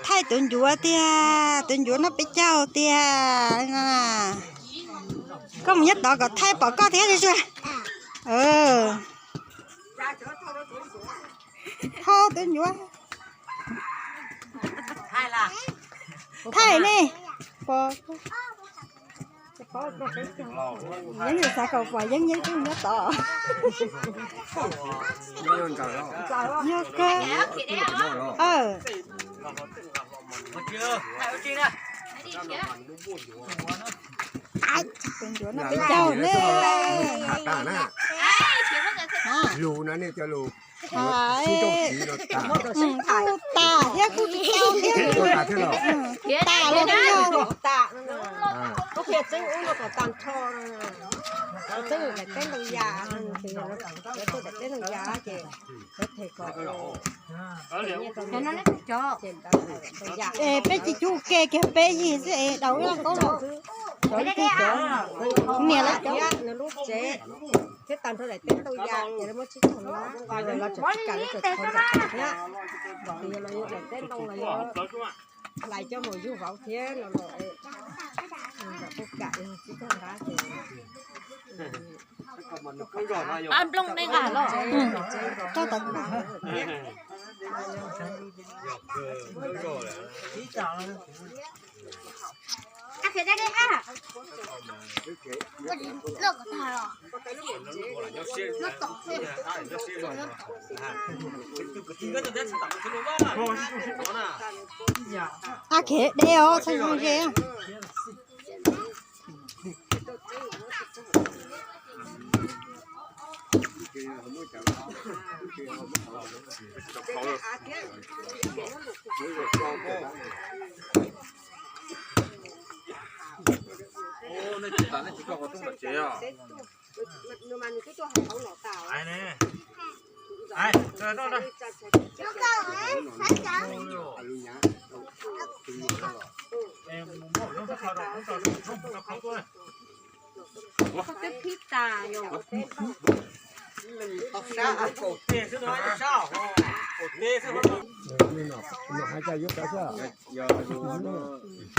Thaij tus ncuav tiag, tus ncuav no peb caug tiag. Koj mus nyob tod kom thaij pom koj thiab zuag. Ho tus ncuav. Thaij ne. Yeeb yus xav kom pom yeeb yeeb tub nyob tod. Yog kawg. Tus ncuav no peb caug ne. Lus no nej cov lus sib nrauj siv no tas. Kuj tas thiab kuj tsis tau thiab. Kuj tas los kuj yog. Txeeb ub no kom tag nrho, txeeb daim teb ntoo ya, daim teb ntoo ya ces lawv them kom Es peb tsis cub ke kiag peb yig xwb es daus ib laj kaub los. Cov ib tug cov niam lawv cov, nws lub tsev thiab tag nrho daim teb ntoo ya ces lawv muab tsib caug lab, los tseem tsis kam lawv tseem thov nram thiab. Ces los yog daim teb ntoo los yog hlais coj mus yug vauv thiab no los, nram puag kam tsib caug lab ces Nplooj nej nqa los. A kev deb os, txhob zoo ze. Nej tsis tas nej tsis koj qhov rooj tom tsev os.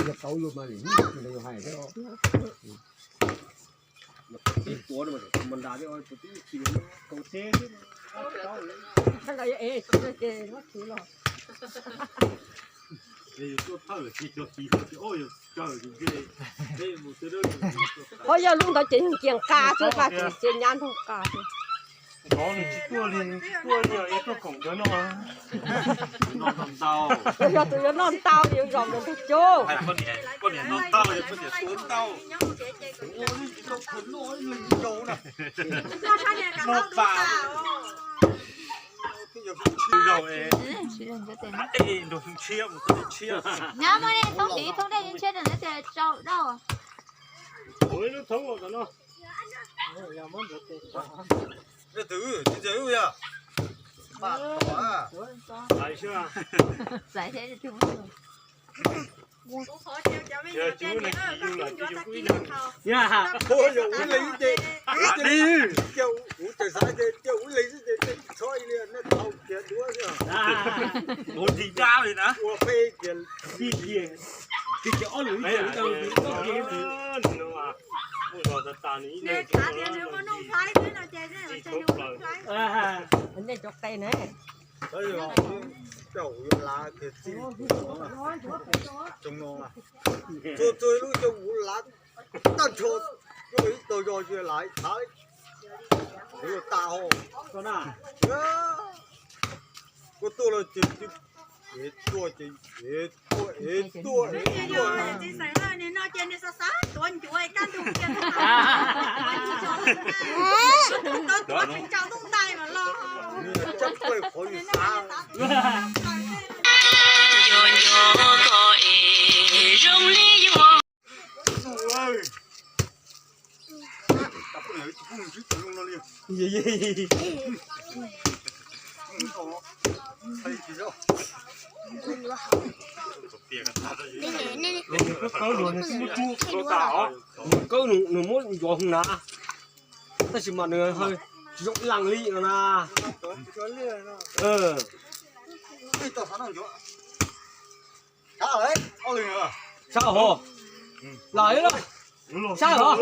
Yog tau luag mas lim ib tug hais thiab. Ib tuav no mas nra thiab, tus tib khi kaus teb thiab. Yus tuaj thawj lawm ces cov txiv ces o yog cawm tus nce. Qhov yog lub ntawd ces nws cia nqa xwb, nqa tsis cia nyab nrog nqa xwb. Nov nws tsis tuaj li, tsis tuaj li es tuaj koom cov no. Yog tus yuav noj ntau yuav zom mus ntag cub. Poj niam noj ntau, poj niam tuav ntau. Noj pas. Nrog Hmoob tshiab mus thoob dej ntshiab rau neb tias tsau dauj. Tus, tus, tus, tus, tus, Yog ub leeg ces, ub txawm xav tias ub leeg xwb ces txhob li nej tau kiag duab xwb. Ua ntsis dab li na. Ua peb kiag, tig kiag ob lwm ib ce ntawd. Nej cov qe ne. Coj kuv yuav lav kiag txij li txoos no, txua txua lub coj kuv lav tag nrho, coj ib tog zog yuav lav thav li, kuv yuav tas ho. Koj tuaj los ces, es tuaj ces, es tuaj, es tuaj, es tuaj. Nws txawj plaws qhov yus xav. Kawb nws muab ncov hwv na, tab sis mas nws tsis zoo ib leeg li no na. Sab hov. Lam ib los. Sab hov.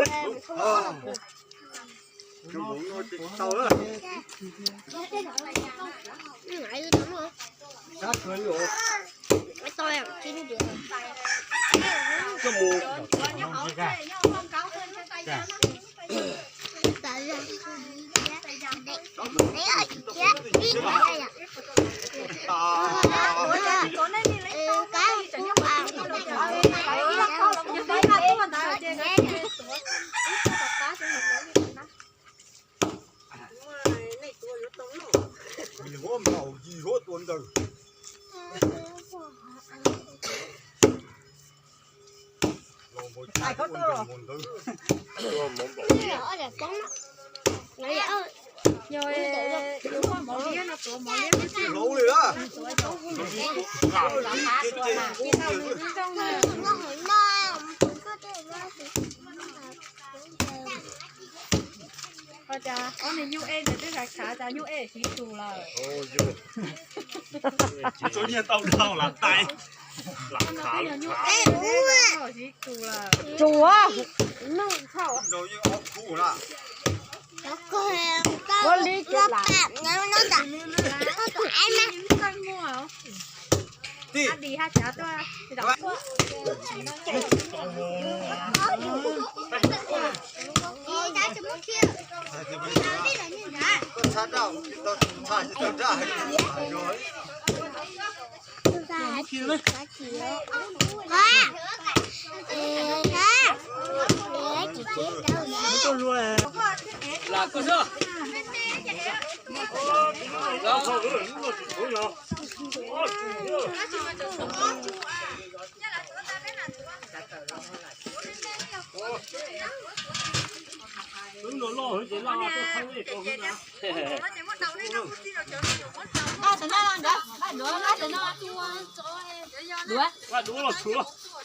Ua cas ob niag nyuj ej ntawd twb khav khav, cas nyuj ej siv tus lawm. Tsuas nyiag tau dhau lam tais. Siv tus lawm. Tsuas. Ua li cas lam. Adi haj tsav tuaj.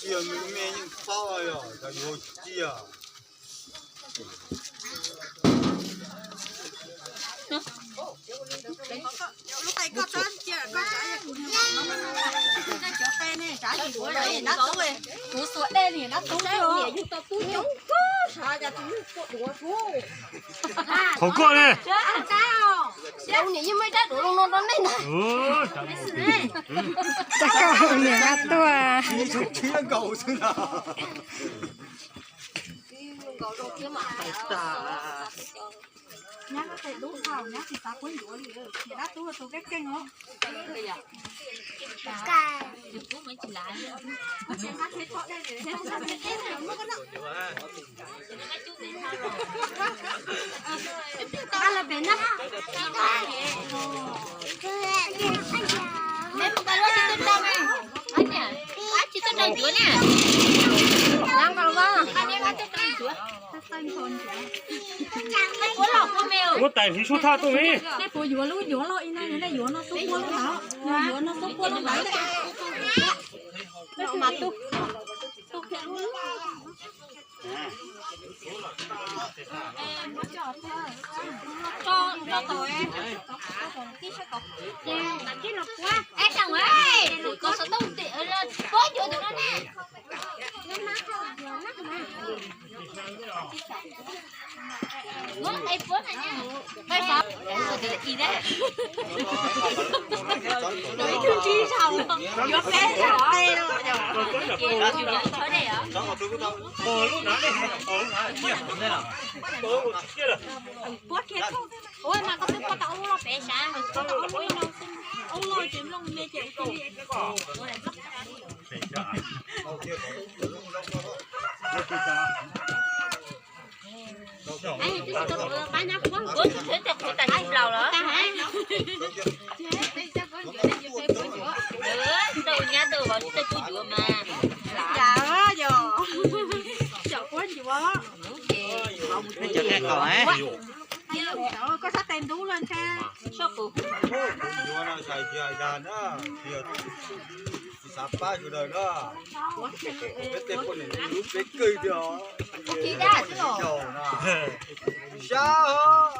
Cia nws me yeej paub yog cov yuav cia. Kuv xuas dej li nab tub, yug tau tub coob kawg, sav cas tus yug pua duav su. Qhov koj ne. Niam yeej muaj ib rab duav zoo no rau nej na. Txog koj niam nab tuaj. Nyab koj tes dub thaum nyab tsis xav quab ncuav li, niam nab tub tus keej keej os. Muab tais hliv suab thaj tuaj me. Nej puas yuav lub yuav loj ib no, nej yuav no xub puab lub hauv, yuav no xub puab lub ntawd. Ua mas koj twb pub tau ub loj pem sav, pub tau ub loj ces mloog me ces ua cia li. Kuv tus khev tej qhuav tas plaws los. Tau nyab tau vauv tsis tau kuv yuav mas. Yog, cov quab ncuav. Koj sab tes ntub los ntshai. Tsis xav pab sawv daws na. Peb tej poj niam lub peb kawg tiag. Xyov na. Xyov.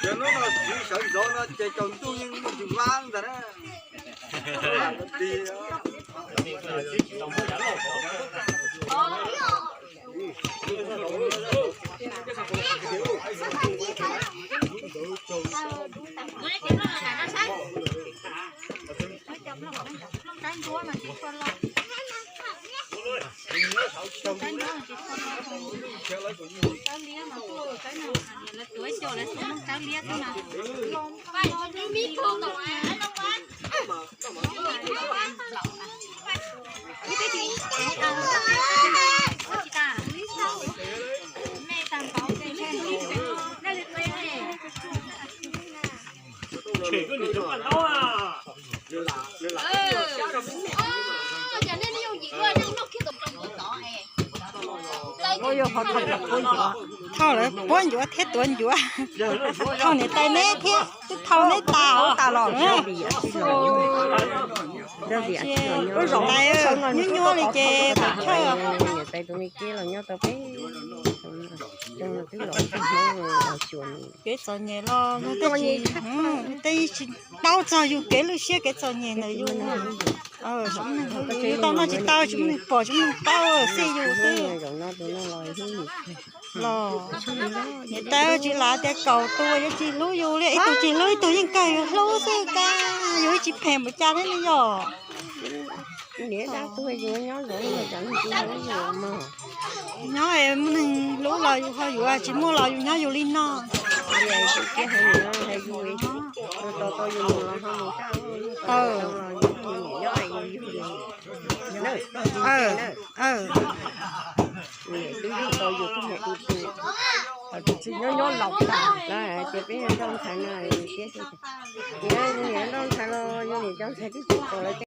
Yog hnub no txiv sawv ntxov no ces tsaus ntuj yeej muaj ntsis vab ntag na. Thauj lawv puab ncuav thiab tuav ncuav. Thauj niam tais neb thiab twb thauj neb tas tas los. Tais nyuaj nyuaj li ces pam chawj. Kev txom nyem los tej tsis paub txog yus kev lwj siab kev txom nyem ntawm yus. Tsis muaj neeg tau, tsis muaj neeg pom, tsis muaj neeg paub xij yus xwb. Los niam tais tsis lav tias kaum tus yuav tsis hlub yus li, ib tug tsis hlub ib tug yeej kawg yus hlub xwb, kab yus tsis phem npaum cas thiab ne yom. Nyob muaj neeg hlub los yus ho yuav, tsis muaj los yus nyob yus li no. Nyob nyob laus tas, ces peb nrauj ntxhais no, nrauj ntxhais los yog niam cov ntxhais twb tsis tau lawv